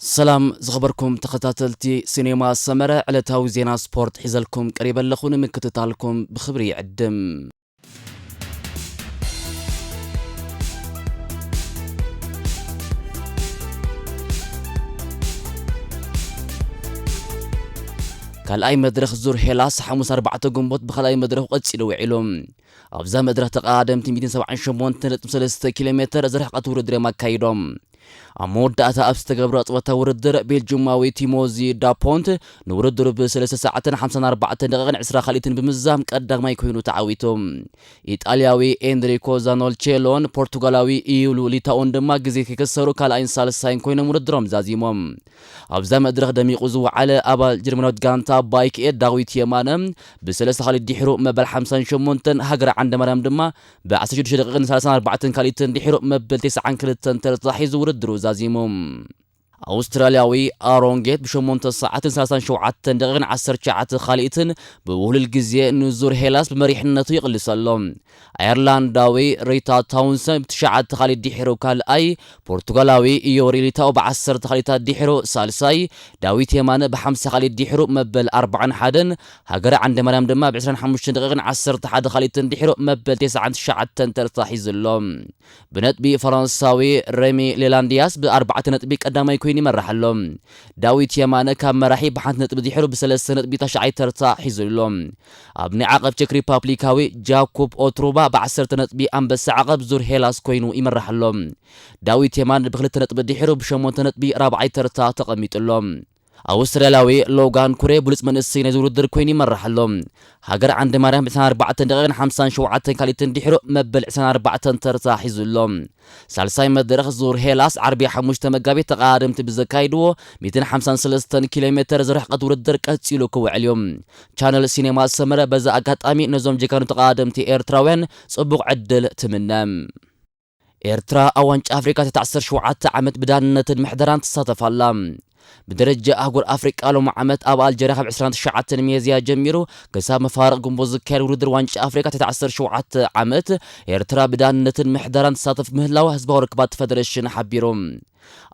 ሰላም ዝኸበርኩም ተኸታተልቲ ሲኔማ ሰመረ፣ ዕለታዊ ዜና ስፖርት ሒዘልኩም ቀሪበ ኣለኹ። ንምክትታልኩም ብኽብሪ ይዕድም። ካልኣይ መድረኽ ዙር ሄላስ ሓሙስ ኣርባዕተ ግንቦት ብኻልኣይ መድረኽ ቀጺሉ ውዒሉ። ኣብዛ መድረኽ ተቐዳደምቲ ሚእትን ሰብዓን ሸሞንተ ነጥቢ ሰለስተ ኪሎ ሜተር ዝርሕቀት ውድድር እዮም ኣካይዶም። ኣብ መወዳእታ ኣብ ዝተገብረ ጸወታ ውድድር፣ ቤልጅማዊ ቲሞዚ ዳፖንት ንውድድሩ ብ ሰለስተ ሰዓትን ሓምሳን ኣርባዕተን ደቂቕን ዕስራ ካልኢትን ብምዝዛም ቀዳማይ ኮይኑ ተዓዊቱ። ኢጣልያዊ ኤንሪኮ ዛኖልቼሎን ፖርቱጋላዊ ኢዩሉ ሊታኦን ድማ ግዜ ከይከሰሩ ካልኣይን ሳልሳይን ኮይኖም ውድድሮም ዛዚሞም። ኣብዛ መድረኽ ደሚቑ ዝወዓለ ኣባል ጀርመናዊት ጋንታ ባይክ ኤድ ዳዊት የማነ ብሰለስተ ካልኢት ድሒሩ መበል ሓምሳን ሸሞንተን፣ ሃገር ዓንደ ማርያም ድማ ብ ዓሰርተ ሽዱሽተ ደቂቕን ሰላሳን ኣርባዕተን ካልኢትን ድሒሩ መበል ተስዓን ክልተን ተርታ ሒዙ ውድድሩ ዛዚሙ። ኣውስትራልያዊ ኣሮን ጌት ብሸሞንተ ሰዓትን ሰላሳን ሸውዓተን ደቂቕን ዓሰርተ ትሽዓተ ካልኢትን ብውህሉል ግዜ ንዙር ሄላስ ብመሪሕነቱ ይቕልስ ኣሎ። ኣየርላንዳዊ ሪታ ታውንሰን ብትሽዓተ ካልኢት ድሒሩ ካልኣይ፣ ፖርቱጋላዊ ኢዮሪ ሊታኦ ብዓሰርተ ካልኢታት ድሒሩ ሳልሳይ፣ ዳዊት የማነ ብሓምሳ ካልኢት ድሒሩ መበል ኣርባዓን ሓደን፣ ሃገረ ዓንደ ማርያም ድማ ብዕስራን ሓሙሽተን ደቂቕን ዓሰርተ ሓደ ካልኢትን ድሒሩ መበል ተስዓን ትሽዓተን ተርታ ሒዙ ኣሎ። ብነጥቢ ፈረንሳዊ ረሚ ሌላንድያስ ብኣርባዕተ ነጥቢ ቀዳማይ ኮይኑ ይመርሕ ኣሎ። ዳዊት የማነ ካብ መራሒ ብሓንቲ ነጥቢ ድሒሩ ብሰለስተ ነጥቢ ታሽዓይ ተርታ ሒዙ ኣሎ። ኣብ ናይ ዓቐብ ቸክ ሪፓብሊካዊ ጃኩብ ኦትሩባ ብዓሰርተ ነጥቢ ኣንበሳ ዓቐብ ዙር ሄላስ ኮይኑ ይመርሕ ኣሎ። ዳዊት የማነ ብክልተ ነጥቢ ድሒሩ ብሸሞንተ ነጥቢ ራብዓይ ተርታ ተቐሚጡ ኣሎ። ኣውስትራልያዊ ሎጋን ኩሬ ብሉጽ መንእሰይ ናይዚ ውድድር ኮይኑ ይመርሕ ኣሎ። ሃገር ዓንደ ማርያም ዕስራን ኣርባዕተን ደቂቕን ሓምሳን ሸውዓተን ካልኢትን ድሒሩ መበል ዕስራን ኣርባዕተን ተርታ ሒዙ ኣሎ። ሳልሳይ መድረኽ ዙር ሄላስ ዓርቢ ሓሙሽተ መጋቢት ተቐዳደምቲ ብዘካይድዎ ሚእትን ሓምሳን ሰለስተን ኪሎ ሜተር ዝርሕቀት ውድድር ቀጺሉ ክውዕል እዩ። ቻነል ሲኔማ ሰመረ በዚ ኣጋጣሚ ነዞም ጀጋኑ ተቐዳደምቲ ኤርትራውያን ጽቡቕ ዕድል ትምነ። ኤርትራ ኣብ ዋንጫ ኣፍሪቃ ትሕቲ ዓሰርተ ሸውዓተ ዓመት ብዳንነትን ምሕደራን ትሳተፍ ኣላ። ብደረጃ ኣህጉር ኣፍሪቃ ሎሚ ዓመት ኣብ ኣልጀርያ ካብ ዕስራን ትሽዓተን ሚያዝያ ጀሚሩ ክሳብ መፋርቕ ግንቦት ዝካየድ ውድድር ዋንጫ ኣፍሪቃ ትሕቲ ዓሰርተ ሸውዓተ ዓመት ኤርትራ ብዳንነትን ምሕደራን ትሳተፍ ምህላዋ ህዝባዊ ርክባት ፈደረሽን ሓቢሩ።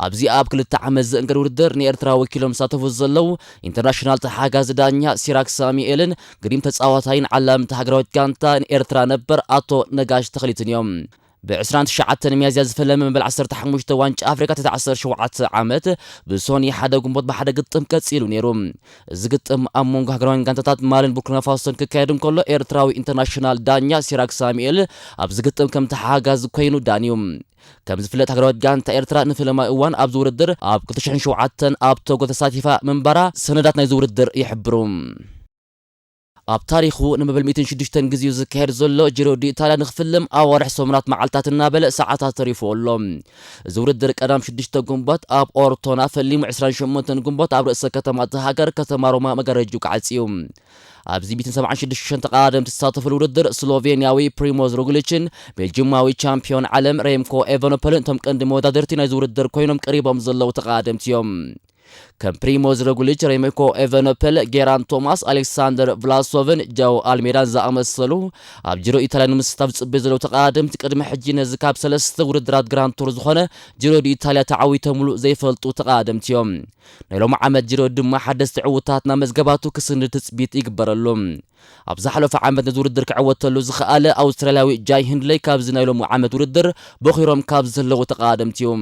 ኣብዚኣ ኣብ ክልተ ዓመት ዝእንገድ ውድድር ንኤርትራ ወኪሎም ዝሳተፉ ዘለዉ ኢንተርናሽናል ተሓጋዚ ዳኛ ሲራክ ሳሙኤልን ግሪም ተጻዋታይን ዓላምቲ ሃገራዊት ጋንታ ንኤርትራ ነበር ኣቶ ነጋሽ ተኽሊትን እዮም። ብ ዕስራን ትሽዓተን ሚያዝያ ዝፈለመ መበል ዓሰርተ ሓሙሽተ ዋንጫ ኣፍሪካ ትሕቲ ዓሰርተ ሸውዓተ ዓመት ብሶኒ ሓደ ግንቦት ብሓደ ግጥም ቀጺሉ ነይሩ። እዚ ግጥም ኣብ መንጎ ሃገራውያን ጋንታታት ማልን ቡርኪና ፋሶን ክካየድ እንከሎ፣ ኤርትራዊ ኢንተርናሽናል ዳኛ ሲራክ ሳሙኤል ኣብዚ ግጥም ከም ተሓጋዚ ኮይኑ ዳንዩ። ከም ዝፍለጥ፣ ሃገራዊት ጋንታ ኤርትራ ንፈለማይ እዋን ኣብዚ ውድድር ኣብ ክልተ ሽሕን ሸውዓተን ኣብ ቶጎ ተሳቲፋ ምንባራ ሰነዳት ናይዚ ውድድር ይሕብሩ። ኣብ ታሪኹ ንመበል ሚእትን ሽዱሽተን ግዜኡ ዝካየድ ዘሎ ጂሮ ዲ ኢታልያ ንክፍልም ኣዋርሕ፣ ሰሙናት፣ መዓልታት እናበለ ሰዓታት ተሪፍዎ ኣሎ። እዚ ውድድር ቀዳም ሽዱሽተ ግንቦት ኣብ ኦርቶና ፈሊሙ፣ ዕስራን ሸሞንተን ግንቦት ኣብ ርእሰ ከተማ እታ ሃገር ከተማ ሮማ መጋረጅኡ ክዓጽ እዩ። ኣብዚ ሚእትን ሰብዓን ሽዱሽተን ተቐዳደምቲ ዝሳተፉሉ ውድድር ስሎቬንያዊ ፕሪሞዝ ሮግሊችን ቤልጅማዊ ቻምፒዮን ዓለም ሬምኮ ኤቨኖፐልን እቶም ቀንዲ መወዳደርቲ ናይዚ ውድድር ኮይኖም ቀሪቦም ዘለዉ ተቐዳደምቲ እዮም። ከም ፕሪሞዝ ሮግሊች፣ ሬምኮ ኤቨኖፐል፣ ጌራን ቶማስ፣ ኣሌክሳንደር ቭላሶቭን ጃው ኣልሜዳን ዝኣመሰሉ ኣብ ጂሮ ኢታልያ ንምስታፍ ዝጽበዩ ዘለዉ ተቐዳደምቲ ቅድሚ ሕጂ ነዚ ካብ ሰለስተ ውድድራት ግራንድ ቱር ዝኾነ ጂሮ ዲ ኢታልያ ተዓዊቶምሉ ዘይፈልጡ ተቐዳደምቲ እዮም። ናይ ሎሚ ዓመት ጂሮ ድማ ሓደስቲ ዕውታት ናብ መዝገባቱ ክስንድ ትጽቢት ይግበረሉ። ኣብ ዝሓለፈ ዓመት ነዚ ውድድር ክዕወተሉ ዝኸኣለ ኣውስትራልያዊ ጃይ ህንድለይ ካብዚ ናይ ሎሚ ዓመት ውድድር ቦኺሮም ካብ ዘለዉ ተቐዳደምቲ እዩ።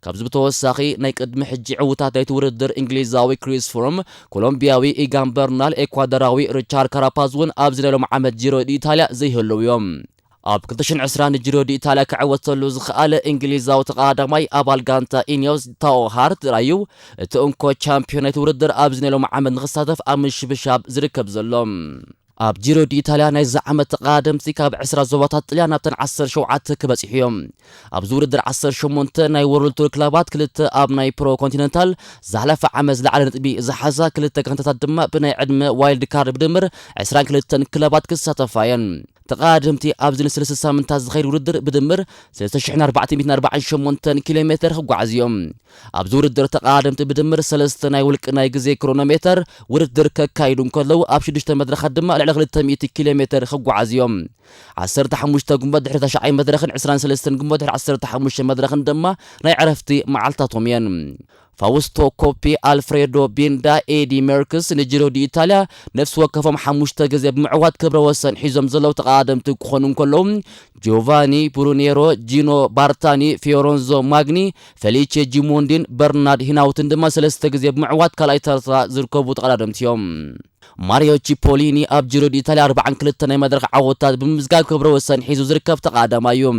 ካብዚ ብተወሳኺ፣ ናይ ቅድሚ ሕጂ ዕውታት ናይቲ ውድድር እንግሊዛዊ ክሪስ ፍሩም፣ ኮሎምቢያዊ ኢጋን በርናል፣ ኤኳዶራዊ ሪቻርድ ካራፓዝ እውን ኣብዚ ናይ ሎሚ ዓመት ጂሮ ዲ ኢታልያ ዘይህለዉ እዮም። ኣብ ክልተ ሽሕን ዕስራን ጂሮ ዲ ኢታልያ ክዕወተሉ ዝኸኣለ እንግሊዛዊ ተቐዳዳማይ ኣባል ጋንታ ኢኒዮስ ታኦ ሃርት ጥራይ እዩ፣ እቲ እንኮ ቻምፒዮን ናይቲ ውድድር ኣብዚ ናይ ሎሚ ዓመት ንኽሳተፍ ኣብ ምሽብሻብ ዝርከብ ዘሎ። ኣብ ጂሮ ዲ ኢታልያ ናይዚ ዓመት ተቐዳደምቲ ካብ ዕስራ ዞባታት ጥልያን ናብተን ዓሰርተ ሸውዓተ ክበጽሑ እዮም። ኣብዚ ውድድር ዓሰርተ ሸሞንተ ናይ ወርልድ ቱር ክለባት፣ ክልተ ኣብ ናይ ፕሮ ኮንቲነንታል ዝሓለፈ ዓመት ዝለዓለ ነጥቢ ዝሓዛ ክልተ ጋንታታት ድማ ብናይ ዕድመ ዋይልድ ካርድ ብድምር ዕስራን ክልተን ክለባት ክሳተፋ እየን። ተቐዳደምቲ ኣብዚ ንሰለስተ ሳምንታት ዝኸይድ ውድድር ብድምር ሰለስተ ሽሕን ኣርባዕተ ሚእትን ኣርባዓን ሸሞንተን ኪሎ ሜተር ክጓዓዙ እዮም። ኣብዚ ውድድር ተቐዳደምቲ ብድምር ሰለስተ ናይ ውልቂ ናይ ግዜ ክሮኖሜተር ውድድር ከካይዱ እንከለዉ፣ ኣብ ሽዱሽተ መድረኻት ድማ ልዕሊ ክልተ ሚእቲ ኪሎ ሜተር ክጓዓዙ እዮም። ዓሰርተ ሓሙሽተ ግንቦት ድሕሪ ታሽዓይ መድረኽን ዕስራን ሰለስተን ግንቦት ድሕሪ ዓሰርተ ሓሙሽተ መድረኽን ድማ ናይ ዕረፍቲ መዓልታቶም እየን። ፋውስቶ ኮፒ፣ ኣልፍሬዶ ቢንዳ፣ ኤዲ ሜርክስ ንጂሮ ዲ ኢታልያ ነፍሲ ወከፎም ሓሙሽተ ግዜ ብምዕዋት ክብረ ወሰን ሒዞም ዘለዉ ተቐዳደምቲ ክኾኑ እንከለዉ፣ ጂዮቫኒ ብሩኔሮ፣ ጂኖ ባርታኒ፣ ፊዮረንዞ ማግኒ፣ ፌሊቼ ጂሞንዲን በርናርድ ሂናውትን ድማ ሰለስተ ግዜ ብምዕዋት ካልኣይ ተርታ ዝርከቡ ተቐዳደምቲ እዮም። ማሪዮ ቺፖሊኒ ኣብ ጂሮ ዲ ኢታልያ ኣርባዓን ክልተን ናይ መድረኽ ዓወታት ብምምዝጋብ ክብረ ወሰን ሒዙ ዝርከብ ተቐዳዳማይ እዩ።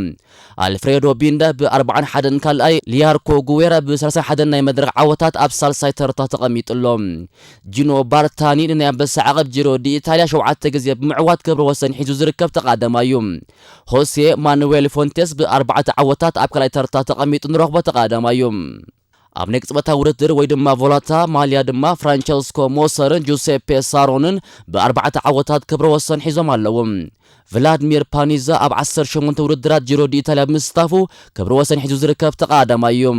ኣልፍሬዶ ቢንዳ ብ ኣርባዓን ሓደን ካልኣይ፣ ሊያርኮ ጉዌራ ብ ሰላሳን ሓደን ናይ መድረኽ ዓወታት ኣብ ሳልሳይ ተርታ ተቐሚጡ ኣሎ። ጂኖ ባርታኒ ንናይ ኣንበሳ ዓቐብ ጂሮ ዲ ኢታልያ ሸውዓተ ግዜ ብምዕዋት ክብረ ወሰን ሒዙ ዝርከብ ተቐዳዳማይ እዩ። ሆሴ ማኑዌል ፎንቴስ ብ ኣርባዕተ ዓወታት ኣብ ካልኣይ ተርታ ተቐሚጡ ንረኽቦ ተቐዳዳማይ እዩ። ኣብ ናይ ቅጽበታዊ ውድድር ወይ ድማ ቮላታ ማልያ ድማ ፍራንቸስኮ ሞሰርን ጁሴፔ ሳሮንን ብኣርባዕተ ዓወታት ክብረ ወሰን ሒዞም ኣለዉ። ቭላድሚር ፓኒዛ ኣብ ዓሰርተ ሸሞንተ ውድድራት ጂሮ ዲ ኢታልያ ብምስታፉ ክብረ ወሰን ሒዙ ዝርከብ ተቐዳዳማይ እዩ።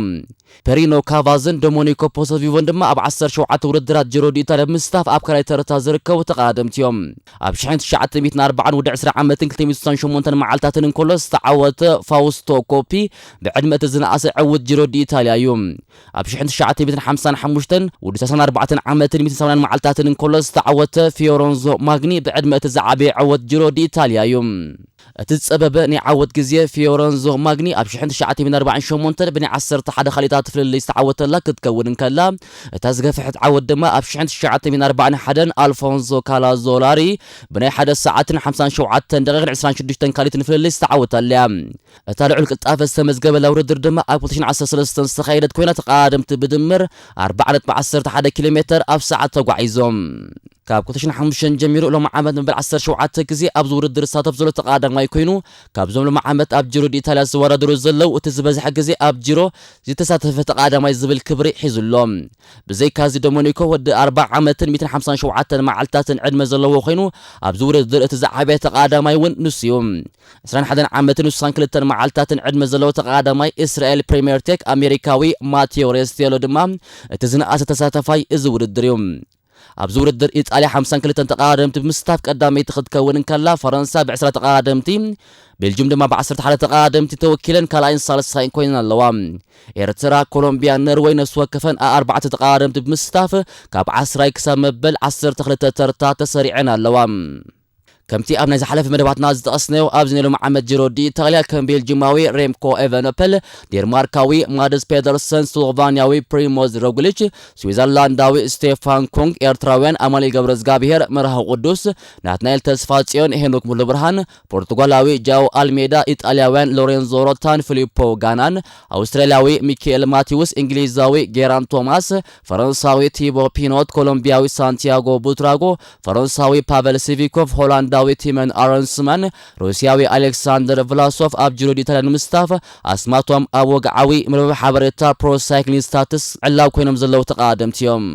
ፔሪኖ ካቫዝን ዶሞኒኮ ፖሶቪቮን ድማ ኣብ ዓሰርተ ሸውዓተ ውድድራት ጂሮ ዲ ኢታልያ ብምስታፍ ኣብ ካልኣይ ተርታ ዝርከቡ ተቐዳደምቲ እዮም። ኣብ ሽሕን ትሽዓተ ሚእትን ኣርባዓን ወዲ ዕስራ ዓመትን ክልተ ሚእትን ስሳን ሸሞንተን መዓልታትን እንከሎ ዝተዓወተ ፋውስቶ ኮፒ ብዕድመ እቲ ዝነኣሰ ዕውት ጂሮ ዲ ኢታልያ እዩ። ኣብ ሽሕን ትሽዓተ ሚእትን ሓምሳን ሓሙሽተን ወዲ ሰላሳን ኣርባዕተን ዓመትን ሚእትን ሰማንያን መዓልታትን እንከሎ ዝተዓወተ ፊዮረንዞ ማግኒ ብዕድመ እቲ ዝዓበየ ዕወት ጂሮ ዲ ኢታልያ እዩ። እቲ ዝጸበበ ናይ ዓወት ግዜ ፊዮረንዞ ማግኒ ኣብ ሽሕን ትሽዓተ ሚእትን ኣርባዓን ሸሞንተን ብናይ ዓሰርተ ሓደ ካልኢታት ፍልልይ ዝተዓወተላ ክትከውን እንከላ፣ እታ ዝገፍሐት ዓወት ድማ ኣብ ሽሕን ትሽዓተ ሚእትን ኣርባዓን ሓደን ኣልፎንዞ ካላዞላሪ ብናይ ሓደ ሰዓትን ሓምሳን ሸውዓተን ደቂቕን ዕስራን ሽዱሽተን ካልኢትን ፍልልይ ዝተዓወተላ እያ። እታ ልዑል ቅልጣፈ ዝተመዝገበላ ውድድር ድማ ኣብ ክልተ ሽሕን ዓሰርተ ሰለስተን ዝተኻየደት ኮይና፣ ተቐዳደምቲ ብድምር ኣርባዓ ነጥቢ ዓሰርተ ሓደ ኪሎ ሜተር ኣብ ሰዓት ተጓዒዞም። ካብ ክልተ ሽሕን ሓሙሽተን ጀሚሩ ሎም ዓመት መበል ዓሰርተ ሸውዓተ ግዜ ኣብዚ ውድድር ዝሳተፍ ዘሎ ተቐዳዳማይ ኮይኑ፣ ካብዞም ሎም ዓመት ኣብ ጂሮ ዲ ኢታልያ ዝወዳደሩ ዘለዉ እቲ ዝበዝሐ ግዜ ኣብ ጂሮ ዝተሳተፈ ተቐዳዳማይ ዝብል ክብሪ ሒዙ ኣሎ። ብዘይካዚ ዶሞኒኮ ወዲ ኣርባዓ ዓመትን ሚእትን ሓምሳን ሸውዓተን መዓልታትን ዕድመ ዘለዎ ኮይኑ፣ ኣብዚ ውድድር እቲ ዝዓበየ ተቐዳዳማይ እውን ንሱ እዩ። ዕስራን ሓደን ዓመትን ስሳን ክልተን መዓልታትን ዕድመ ዘለዎ ተቐዳዳማይ እስራኤል ፕሪምየር ቴክ ኣሜሪካዊ ማቴዮ ሬስቴሎ ድማ እቲ ዝነኣሰ ተሳተፋይ እዚ ውድድር እዩ። ኣብዚ ውድድር ኢጣልያ ሓምሳን ክልተን ተቐዳደምቲ ብምስታፍ ቀዳመይቲ ክትከውን እንከላ፣ ፈረንሳ ብዕስራ ተቐዳደምቲ፣ ቤልጅም ድማ ብዓሰርተ ሓደ ተቐዳደምቲ ተወኪለን ካልኣይን ሳልሳይን ኮይነን ኣለዋ። ኤርትራ፣ ኮሎምቢያ፣ ነርወይ ነፍሲ ወከፈን ኣርባዕተ ተቐዳደምቲ ብምስታፍ ካብ ዓስራይ ክሳብ መበል ዓሰርተ ክልተ ተርታ ተሰሪዐን ኣለዋ። ከምቲ ኣብ ናይ ዝሓለፈ መደባትና ዝጠቐስናዮ፣ ኣብዚ ናይ ሎሚ ዓመት ጂሮ ዲ ኢታልያ ከም ቤልጂማዊ ሬምኮ ኤቨነፐል፣ ዴንማርካዊ ማድስ ፔደርሰን፣ ስሎቫንያዊ ፕሪሞዝ ሮግሊች፣ ስዊዘርላንዳዊ ስቴፋን ኩንግ፣ ኤርትራውያን ኣማኑኤል ገብረዝጋብሄር፣ መርሃዊ ቅዱስ፣ ናትናኤል ተስፋጽዮን፣ ሄኖክ ሙሉብርሃን፣ ፖርቱጋላዊ ጃው ኣልሜዳ፣ ኢጣልያውያን ሎሬንዞ ሮታን ፊሊፖ ጋናን፣ ኣውስትራልያዊ ሚካኤል ማቲውስ፣ እንግሊዛዊ ጌራን ቶማስ፣ ፈረንሳዊ ቲቦ ፒኖት፣ ኮሎምቢያዊ ሳንቲያጎ ቡትራጎ፣ ፈረንሳዊ ፓቨል ሲቪኮቭ፣ ሆላንዳዊ ቲመን ኣረንስማን፣ ሩስያዊ ኣሌክሳንደር ቭላሶቭ ኣብ ጂሮ ዲታልያ ንምስታፍ ኣስማቶም ኣብ ወግዓዊ መርበብ ሓበሬታ ፕሮ ሳይክሊንግ ስታትስ ዕላው ኮይኖም ዘለዉ ተቐዳደምቲ እዮም።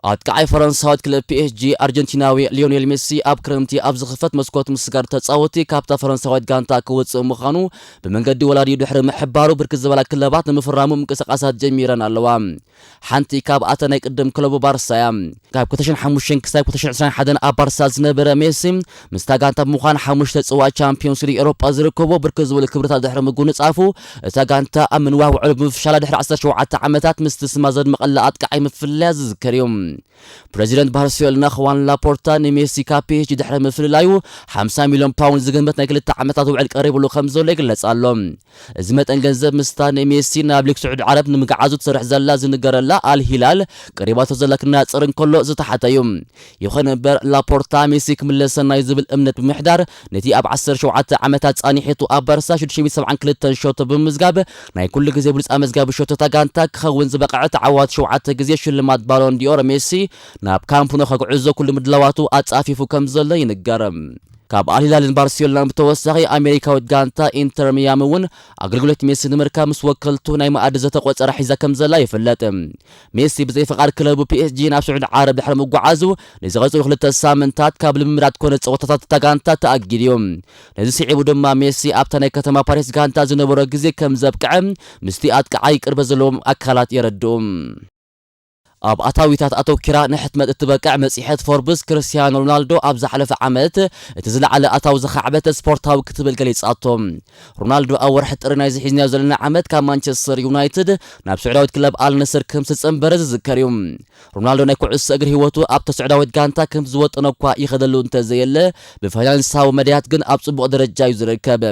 ኣጥቃዓይ ፈረንሳዊት ክለብ ፒኤስጂ ኣርጀንቲናዊ ሊዮኔል ሜሲ ኣብ ክረምቲ ኣብ ዝኽፈት መስኮት ምስጋር ተጻወቲ ካብታ ፈረንሳዊት ጋንታ ክወጽእ ምዃኑ ብመንገዲ ወላዲኡ ድሕሪ ምሕባሩ፣ ብርክት ዝበላ ክለባት ንምፍራሙ ምንቅስቓሳት ጀሚረን ኣለዋ። ሓንቲ ካብኣተን ናይ ቅድም ክለቡ ባርሳ እያ። ካብ ክልተ ሽሕን ሓሙሽተን ክሳብ ክልተ ሽሕን ዕስራን ሓደን ኣብ ባርሳ ዝነበረ ሜሲ፣ ምስታ ጋንታ ብምዃን ሓሙሽተ ጽዋእ ቻምፒዮንስ ሊግ ኤውሮጳ ዝርከቦ ብርክት ዝበሉ ክብርታት ድሕሪ ምጉንጻፉ፣ እታ ጋንታ ኣብ ምንዋሕ ውዕሉ ብምፍሻላ ድሕሪ ዓሰርተ ሸውዓተ ዓመታት ምስቲ ስማ ዘድመቐላ ኣጥቃዓይ ምፍልላያ ዝዝከር እዩ። ፕረዚደንት ባርሴሎና ኽዋን ላፖርታ ንሜሲ ካብ ፒኤስጂ ድሕሪ ምፍልላዩ ሓምሳ ሚልዮን ፓውንድ ዝግመት ናይ ክልተ ዓመታት ውዕል ቀሪብሉ ከም ዘሎ ይግለጽ ኣሎ። እዚ መጠን ገንዘብ ምስታ ንሜሲ ናብ ሊግ ስዑድ ዓረብ ንምግዓዙ ትሰርሕ ዘላ ዝንገረላ ኣል ሂላል ቀሪባቶ ዘላ ክነጻጸር እንከሎ ዝተሓተ እዩ። ይኹን እምበር ላፖርታ ሜሲ ክምለሰና እዩ ዝብል እምነት ብምሕዳር ነቲ ኣብ ዓሰርተ ሸውዓተ ዓመታት ጻኒሒቱ ኣብ ባርሳ ሽዱሽተ ሚእትን ሰብዓን ክልተን ሸቶ ብምምዝጋብ ናይ ኩሉ ግዜ ብሉጽ ኣመዝጋቢ ሸቶ እታ ጋንታ ክኸውን ዝበቕዐ ተዓዋቲ ሸውዓተ ግዜ ሽልማት ባሎን ዲኦር ሜሲ ናብ ካምፕ ኑ ከግዕዞ ኩሉ ምድላዋቱ ኣጻፊፉ ከም ዘሎ ይንገር። ካብ ኣልሂላልን ባርሴሎናን ብተወሳኺ ኣሜሪካዊት ጋንታ ኢንተር ሚያሚ እውን ኣገልግሎት ሜሲ ንምርካብ ምስ ወከልቱ ናይ መኣዲ ዘተ ቆጸራ ሒዛ ከም ዘላ ይፍለጥ። ሜሲ ብዘይ ፍቓድ ክለቡ ፒኤስጂ ናብ ስዑዲ ዓረብ ድሕሪ ምጓዓዙ ንዝቐጽሉ ክልተ ሳምንታት ካብ ልምምዳት ኮነ ጸወታታት እታ ጋንታ ተኣጊዱ እዩ። ነዚ ስዒቡ ድማ ሜሲ ኣብታ ናይ ከተማ ፓሪስ ጋንታ ዝነበሮ ግዜ ከም ዘብቅዐ ምስቲ ኣጥቃዓይ ቅርበት ዘለዎም ኣካላት የረድኡ። ኣብ ኣታዊታት ኣተኪራ ንሕትመት እትበቅዕ መጽሔት ፎርብስ፣ ክርስቲያኖ ሮናልዶ ኣብ ዝሓለፈ ዓመት እቲ ዝለዓለ ኣታዊ ዘኻዕበተ ስፖርታዊ ክትብል ገሊጻቶ። ሮናልዶ ኣብ ወርሒ ጥሪ ናይዚ ሒዝናዮ ዘለና ዓመት ካብ ማንቸስተር ዩናይትድ ናብ ስዑዳዊት ክለብ ኣልነስር ከም ዝተጸንበረ ዝዝከር እዩ። ሮናልዶ ናይ ኩዕሶ እግሪ ህይወቱ ኣብታ ስዑዳዊት ጋንታ ከም ዝወጠነ እኳ ይኸደሉ እንተዘየለ፣ ብፋይናንሳዊ መዳያት ግን ኣብ ጽቡቕ ደረጃ እዩ ዝርከብ።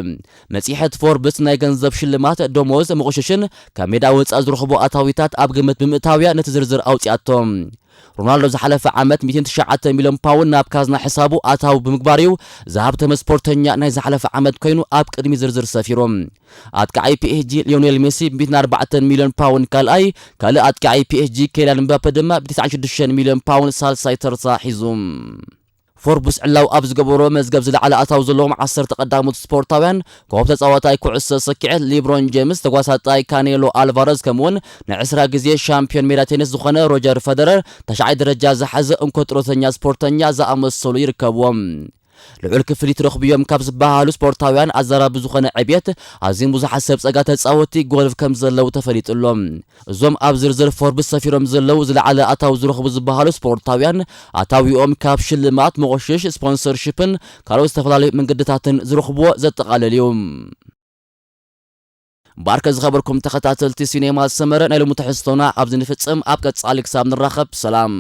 መጽሔት ፎርብስ ናይ ገንዘብ ሽልማት፣ ደሞዝ፣ መቑሽሽን ካብ ሜዳ ወጻኢ ዝረኽቦ ኣታዊታት ኣብ ግምት ብምእታውያ ነቲ ዝርዝር ኣውጺኣቶ። ሮናልዶ ዝሓለፈ ዓመት ሚእትን ትሽዓተ ሚልዮን ፓውንድ ናብ ካዝና ሕሳቡ ኣታዊ ብምግባር እዩ ዝሃብተመ ስፖርተኛ ናይ ዝሓለፈ ዓመት ኮይኑ ኣብ ቅድሚ ዝርዝር ሰፊሩ። ኣጥቃዓይ ፒኤስጂ ሊዮኔል ሜሲ ብ ሚእትን ኣርባዕተን ሚልዮን ፓውንድ ካልኣይ፣ ካልእ ኣጥቃዓይ ፒኤስጂ ኬልያን ምባፔ ድማ ብ ትስዓን ሽዱሽተን ሚልዮን ፓውንድ ሳልሳይ ተርታ ሒዙ። ፎርብስ ዕላው ኣብ ዝገበሮ መዝገብ ዝለዓለ ኣታዊ ዘለዎም ዓሰርተ ቀዳሞት ስፖርታውያን፣ ኮኸብ ተጻዋታይ ኩዕሶ ሰኪዐት ሊብሮን ጄምስ፣ ተጓሳጣይ ካኔሎ ኣልቫረዝ፣ ከምኡውን ንዕስራ ግዜ ሻምፒዮን ሜዳ ቴኒስ ዝኾነ ሮጀር ፈደረር፣ ተሽዓይ ደረጃ ዝሓዘ እንኮ ጥሮተኛ ስፖርተኛ ዝኣመሰሉ ይርከብዎም። ልዑል ክፍሊት ረኽቡ እዮም ካብ ዝበሃሉ ስፖርታውያን ኣዘራቢ ዝኾነ ዕብየት፣ ኣዝዮም ብዙሓት ሰብ ጸጋ ተጻወትቲ ጎልፍ ከም ዘለዉ ተፈሊጡ ኣሎ። እዞም ኣብ ዝርዝር ፎርብስ ሰፊሮም ዘለዉ ዝለዓለ ኣታዊ ዝረኽቡ ዝበሃሉ ስፖርታውያን፣ ኣታዊኦም ካብ ሽልማት፣ መቑሽሽ፣ ስፖንሰርሺፕን ካልኦት ዝተፈላለዩ መንገድታትን ዝረኽብዎ ዘጠቓልል እዩ። ባርከ ዝኸበርኩም ተኸታተልቲ ሲኔማ ሰመረ፣ ናይ ሎሚ ትሕዝቶና ኣብዚ ንፍጽም። ኣብ ቀጻሊ ክሳብ ንራኸብ፣ ሰላም።